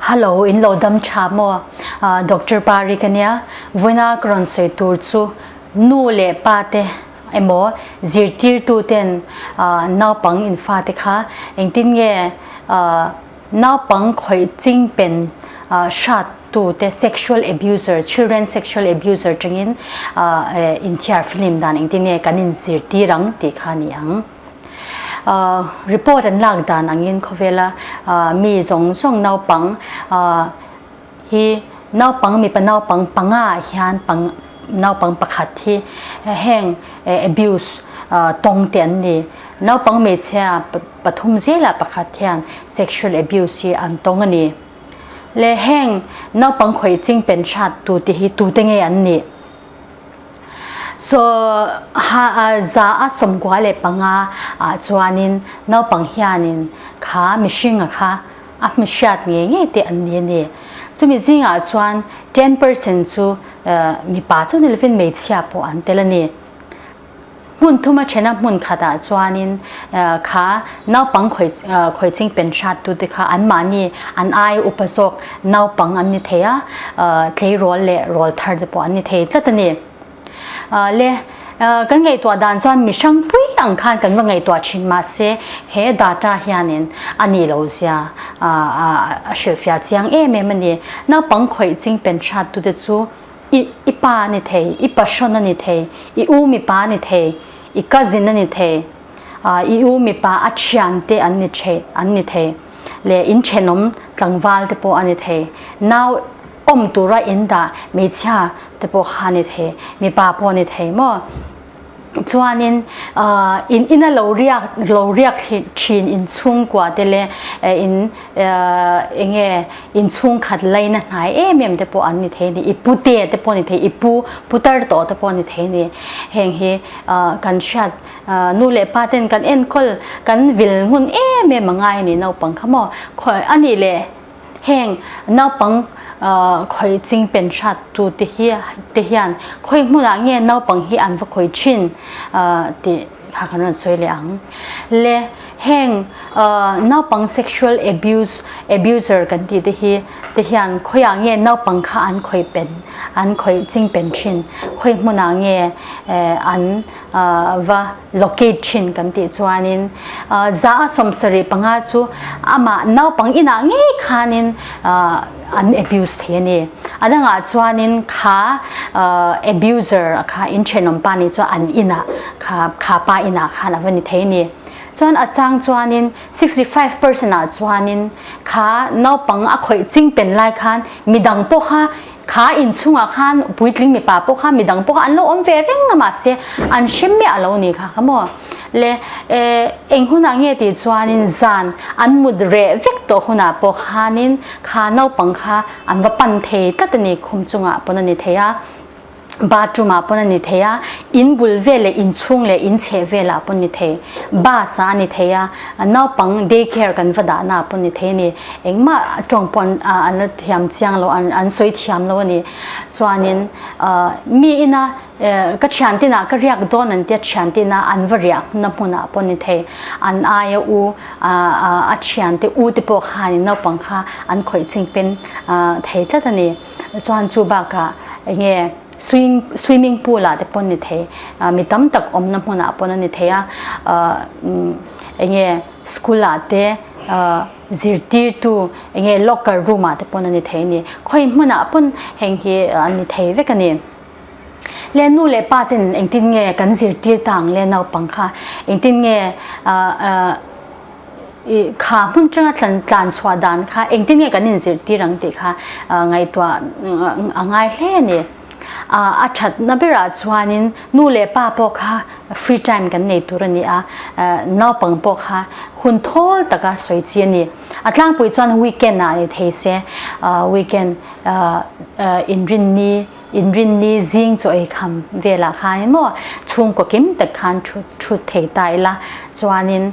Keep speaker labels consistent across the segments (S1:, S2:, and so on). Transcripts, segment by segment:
S1: Hello, in lo dam tha maw? Doctor Pari ka nia. Vawiina ka rawn sawi tur chu nu leh pa te emaw zirtirtu ten naupang in fate kha engtin nge naupang khawih ching pen hrat tu te sexual abuser, children sexual abuser tangin inthiar film dan engtin nge kan inzirtir ang tih kha a ni ang. Report an lak dan angin khawvela mi zawng zawng naupang hi naupang mipa naupang panga ah hian naupang pakhat hi heng abuse tawng te an ni. Naupang hmeichhia pathum zelah pakhat hian sexual abuse hi an tawng a ni. Le heng naupang khawih ching pen hrat tute hi tute nge an nih? So ha za a 95 ah chuanin naupang hianin kha mihringa kha a hmihriat ngei ngei te an ni a ni. Chumi zingah chuan 10% chu mipa chu ni lovin hmeichhia pawh an tel a ni. Hmun thuma thena hmun khatah chuanin kha naupang khawi ching pen hrattute kha anmahni an ai upa zawk naupang an ni thei a, tleirawl leh rawl thar te pawh an ni thei tlat a ni. Le kan ngaihtuah dan chuan mi hrangpui ang khan kan va ngaihtuah thin mahse he data hianin a nih loh zia a hrilhfiah chiang em em a ni. Naupang khawih ching pen hrattute chu I i pa a ni thei, i pahrawn a ni thei, i u mipa a ni thei, i cousin a ni thei, i u mipa a thiante an ni thei an ni thei leh in thenawm tlangval te pawh a ni thei, nau awm tura in dah hmeichhia te pawh kha a ni thei, mipa pawh a ni thei maw. Chuanin in ina lo riak lo riak thin in chhungkua te leh in enge in chhungkhat laina hnai em em te pawh an ni thei a ni. I pute te pawh a ni thei, i pu putar tawh te pawh a ni thei a ni. Heng hi kan hriat nu leh pa ten kan enkawl kan vil ngun em em a ngai a ni naupang kha maw. Khawi a nih leh Heng naupang khawih ching pen hrat tu te hi te hian khawi hmunah nge naupang hi an va khawih thin tih kha kan rawn sawi leh ang. Le heng naupang sexual abuse abuser kan tih te hi te hian khawiah nge naupang kha an khawih pen an khawih ching pen thin khawi hmunah nge an va locate thin kan tih chuanin 75% chu amah naupang inah ngei khanin an abuse thei a ni. A dangah chuanin kha abuser kha in thenawm pa nih chuan an inah kha kha pa inah khan a va ni thei a ni. Chuan a chang chuanin 65% ah chuanin kha naupang a khawih ching pen lai khan midang pawh kha Kha inchhungah khan puitling mipa pawh kha midang pawh kha an lo awm ve reng a mahse an hre miah lo ni kha kha maw. Le eng hunah nge tih chuanin zan an mut reh vek tawh hunah pawh khanin kha naupang kha an va pan thei tlat a ni khum chungah pawn a ni thei a. Bathroom ah pawn a ni thei a, in bul vel leh in chhung leh in chheh velah pawn ni thei, bus ah a ni thei a, naupang day care kan va dahna ah pawn ni thei a ni. Engmah tawng pawh an la thiam chiang lo, an sawi thiam lo a ni. Chuanin mi ina ka thian tinah ka riak dawn an tia thian tina an va riah na hmunah pawn ni thei, an aia u a thiante u te pawh khanin naupang kha an khawih ching pen thei tlat a ni. Chuan chu bakah enge swimming pool ah te pawn ni thei mi tam tak awmna hmunah pawn a ni thei a enge school ah te zirtirtu enge locker room ah te pawn a ni thei a ni khawi hmunah pawn heng hi an ni thei vek a ni. Le nu leh pa ten engtin nge kan zirtir ta ang le naupang kha engtin nge I kha hmun tanga tlan tlan chhuah dan kha engtin nge kan inzirtir ang tih kha ngaihtuah a ngai hle a ni. A thatna berah chuanin nu leh pa pawh kha free time kan nei tur a ni a, naupang pawh kha hun thawl taka sawi chi a ni. A tlangpui chuan weekend ah ni thei se, weekend inrinni Inrinni zing chaw ei kham velah khan emaw chhungkaw kim tak khan thu thu thei ta ila chuanin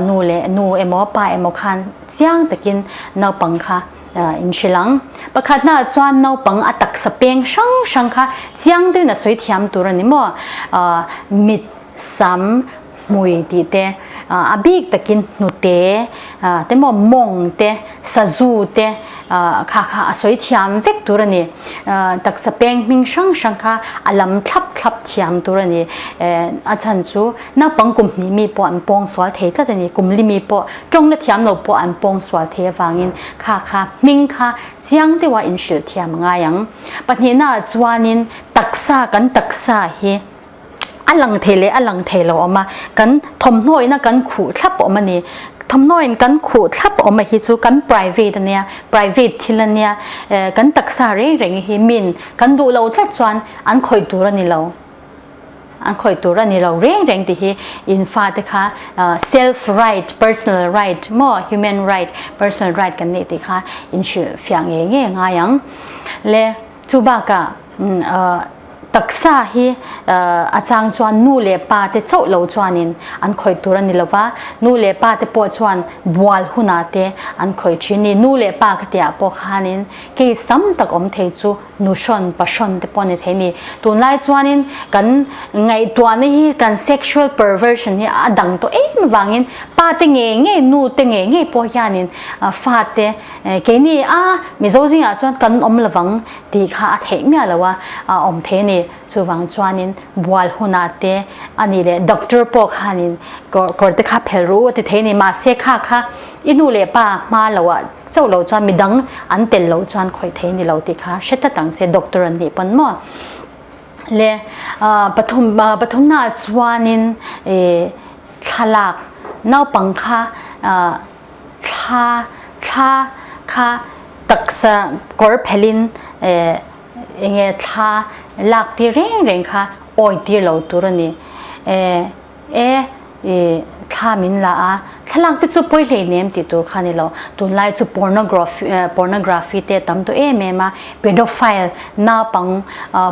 S1: nu leh nu emaw pa emaw khan chiang takin naupang kha in hrilh ang. Pakhatnaah chuan naupang a taksa peng hrang hrang kha chiang deuhin a sawi thiam tur a ni maw mit sam hmui tih te a bik takin hnute te maw mawng te sazu te. Kha kha a sawi thiam vek tur a ni. Taksa peng hming hrang hrang kha a lam thlap thlap thiam tur a ni. A chhan chu naupang kum hnih mi pawh an pawng sual thei tlat a ni. Kum li mi pawh tawng la thiam lo pawh an pawng sual thei avangin kha kha hming kha chiang deuha inhrilh thiam a ngai ang. Pahnihnaah chuanin taksa kan taksa hi a lang thei leh a lang thei lo awm a, kan thawmhnaw ina kan khuh thlap awm a ni. Thawmhnaw in kan khuh thlap awm a hi chu kan private a nia, private thil a nia, kan taksa reng reng hi min kan duh lo tlat chuan an khawih tur a ni lo. An khawih tur a ni lo reng reng tih hi in fate kha self right, personal right maw human right, personal right kan neih tih kha in hrilh fiah ngei ngei a ngai ang. Le chu bakah taksa hi a chang chuan nu leh pa te chauh lo chuanin an khawih tur a ni lova, nu leh pa te pawh chuan bual hunah te an khawih thin ni. Nu leh pa ka tihah pawh khanin case tam tak awm thei chu nu hrawn pa hrawn te pawh a ni thei a ni. Tunlai chuanin kan ngaihtuahna hi kan sexual perversion hi a dang tawh em avangin pa te ngei ngei nu te ngei ngei pawh hianin fa te keini a Mizo zingah chuan kan awm lovang tih kha a theih miah lo a, a awm thei a ni. Chuvang chuanin bual hunah te a nih leh doctor pawh khanin kawr te kha phel ru a ti thei a ni. Mahse kha kha i nu leh pa hma loah chauh loh chuan midang an tel loh chuan khawih thei ni lo tih kha hre tlat ang che doctor an nih pawn maw. Le pathum pathumna ah chuanin thlalak naupang kha thla thla kha taksa kawr phelhin enge thla lak tir reng reng kha awi tir lo tur a ni. E, i thla min la a, thlalak te chu pawi hleinem tih tur kha ni lo. Tunlai chu pornography, pornography te tam tawh em em a, pedophile naupang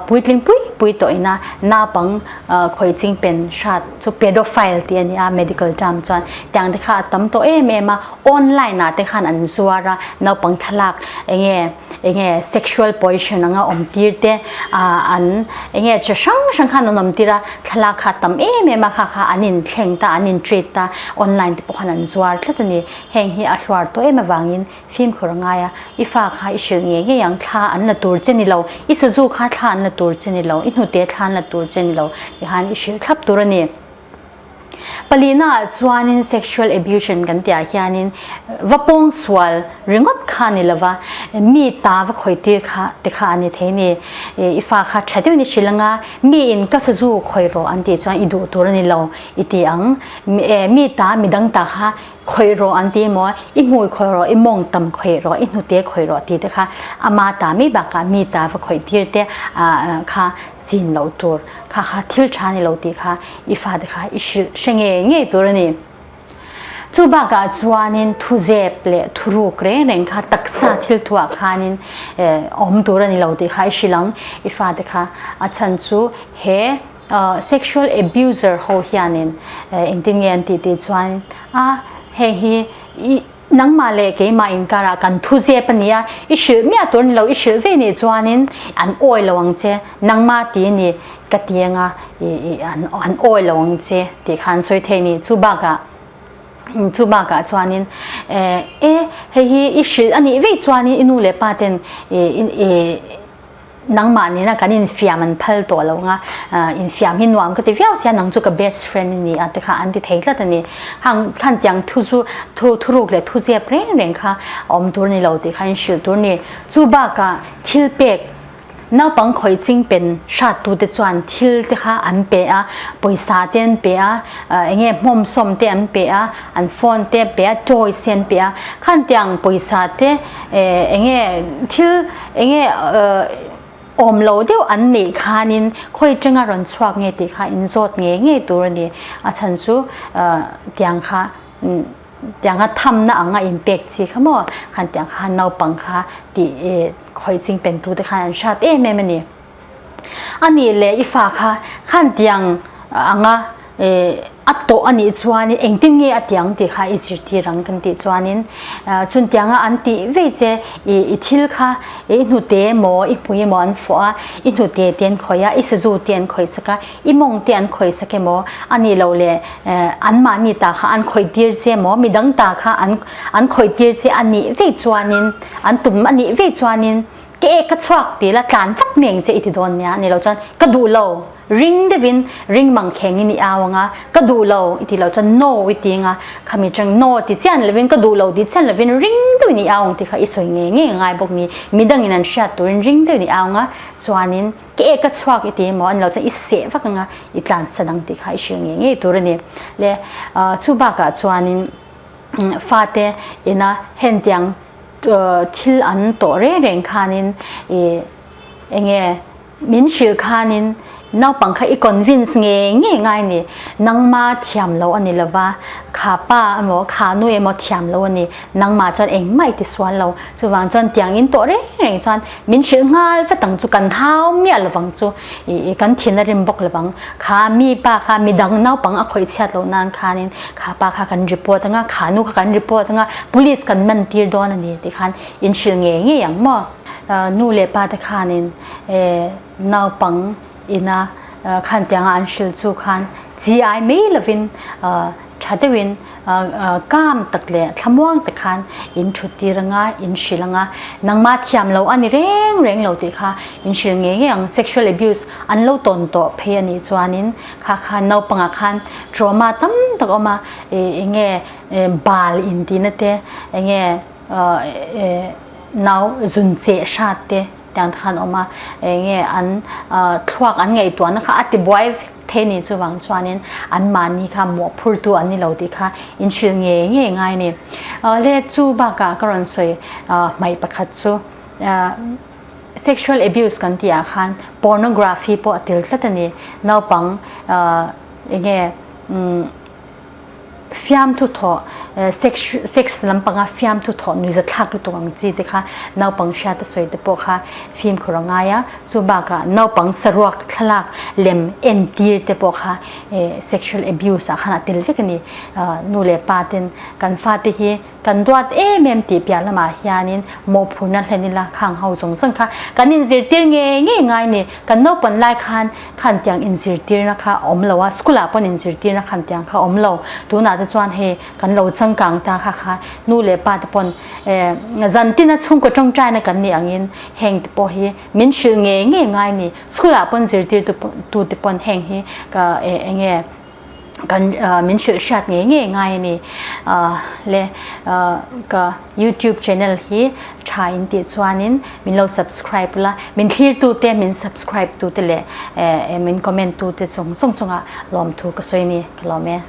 S1: puitling pui pui tawh ina naupang khawi ching pen hrat chu pedophile tih a ni a medical term chuan tiang te kha a tam tawh em em a, online ah te khan an zuar a, naupang thlalak enge enge sexual position anga awm tir te an enge chi hrang hrang khan an awm tir a thlalak kha tam em em a kha kha an in thleng ta an in treat ta online te pawh khan an zuar tlat a ni heng hi a hluar tawh em avangin fimkhur a ngai a i fa kha i hrilh ngei ngei ang thla an la tur che ni lo i sazu kha thla an la tur che ni lo i hnute thla an la tur che ni lo tikhan i hrilh thlap tur a ni. Palina ah chuanin sexual abusion kan tih ah hianin va pawng sual ringawt kha a ni lova, mi ta va khawi tir kha te kha a ni thei ni. I fa kha tha deuhin i hrilh anga mi in ka sazu khawi rawh an tih chuan i duh tur a ni lo i ti ang. Mi ta midang ta kha khawi rawh an ti emaw i hmui khawi rawh, i mawng tam khawi rawh, i hnute khawi rawh tih te kha ama ta mai bakah mi ta va khawi tir te kha chin loh tur kha kha thil tha ni lo tih kha i fate kha i hrilh hre ngei ngei tur a ni. Chu bakah chuanin thuzep leh thuruk reng reng kha taksa thil thuah khanin awm tur a ni lo tih kha i hrilh ang i fate kha a chhan chu he sexual abuser ho hianin engtin nge an tih tih chuan a heng hi i Nangmah leh keimah inkarah kan thu zep a ni a, i hrilh miah tur ni lo, i hrilh ve nih chuanin an awi lo ang che, nangmah ti a ni ka ti anga i an awi lo ang che tih kha an sawi thei a ni. Chu bakah chu bakah chuanin e hei hi i hrilh a nih vei chuanin i nu leh pa ten i Nangmah nena kan infiam an phal tawh lo anga, infiam hi nuam ka ti viau sia, nang chu ka best friend i ni a te kha an ti thei tlat a ni. Hang khan tiang thu chu thu thuruk leh thu zep reng reng kha awm tur ni lo tih kha in hrilh tur ni. Chu bakah thil pek naupang khawi ching pen hrat tu te chuan thil te kha an pe a, pawisa te an pe a, enge hmawmsawm te an pe a, an phone te pe a, toys te an pe a, khan tiang pawisa te enge thil enge awm lo deuh an neih khanin khawi atanga rawn chhuak nge tih kha in zawt ngei ngei tur a ni. A chhan chu tiang kha tianga thamna anga in pek chi kha maw khan tiang kha naupang kha tih khawi ching pen tu te khan an hrat em em a ni. A nih leh i fa kha khan tiang anga. A tawh a nih chuanin engtin nge a ti ang tih kha i zirtir ang kan tih chuanin chuntianga an tih vei che i i thil kha i hnute emaw i hmui emaw an fawh a, i hnute te an khawih a, i sazu te an khawih sak a, i mawng te an khawih sak emaw a nih loh leh anmahni ta kha an khawih tir che emaw midang ta kha an an khawih tir che a nih vei chuanin an tum a nih vei chuanin Ke e ka chhuak ti la tlan vat mai ang che i ti dawn nia ni lo chuan ka duh lo ring deuhin ring mang kheng in i au anga ka duh lo i ti lo chuan no i ti anga khami chang no ti chian lovin ka duh lo ti chian lovin ring deuhin i au ang ti kha i sawi ngei ngei ngai bawk ni midang in an hriat turin ring deuhin i au anga chuanin ke e ka chhuak i ti emaw ani lo chuan i seh vak anga i tlan san ang tih kha i hrilh ngei ngei tur a ni le chu bakah chuanin fate ina hentiang thil an tawh reng reng khanin ih enge min hrilh khanin naupang kha i convince ngei ngei ngai ni nangma thiam lo a ni lova kha pa emaw kha nu emaw thiam lo a ni nangma chuan engmah i ti sual lo chuvang chuan tiang in tawh reng reng chuan min hrilh nghal vat ang chu kan hau miah lovang chu ih kan thin a rim bawk lovang kha mi pa kha midang naupang a khawih chhiat loh nan khanin kha pa kha kan report anga kha nu kha kan report anga police kan man tir dawn a ni tih khan in hrilh ngei ngei ang maw nu leh pa te khanin naupang ina khan tianga an hrilh chu khan chi ai mai lovin tha deuhin kam tak leh thlamuang te khan in thut tir anga in hrilh anga nangmah thiam lo a ni reng reng lo tih kha in hrilh ngei ngei ang sexual abuse an lo tawn tawh phei a nih chuanin kha khan naupangah khan trauma tam tak a awm a ih eng nge bal in tihna te eng nge nau zun cheh hrat te tiang te khan a awm a eng nge an thluak an ngaihtuahna kha a ti buai vek. Thei nih chuvang chuanin anmahni kha mawhphurtu an ni lo tih kha in hrilh ngei ngei ngai a ni. Le chu bakah ka rawn sawi hmaih pakhat chu sexual abuse kan tih ah khan pornography pawh a tel tlat a ni. Naupang enge Fiamthu thawh, sex sex lampanga fiamthu thawh nuihza thlak lutuk ang chi te kha naupang hriat a sawi te pawh kha fimkhur a ngai a, chu bakah naupang saruak thlalak lem entir te pawh kha sexual abuse ah khan a tel vek a ni. Nu leh pa ten kan fate hi Kan duat em em tih piah lamah hianin mawhphurhna hlen ila khang ho zawng zawng kha kan inzirtir ngei ngei ngai ni. Kan naupan lai khan khan tiang inzirtirna kha a awm lo a, school ah pawn inzirtirna khan tiang kha a awm lo. Tunah te chuan hei kan lo changkang ta kha kha nu leh pa te pawn eh zantina chhungkaw tawngtaina kan nih angin heng te pawh hi min hrilh ngei ngei ngai ni. School ah pawn zirtirtu te pawn heng hi ka eh eng nge kan min hrilh hriat ngei ngei ngai a ni le ka youtube channel hi tha in tih chuanin min lo subscribe la min thlir tu te min subscribe tu te leh min comment tu te chung chung chungah lawmthu ka sawi a ni ka lawm e.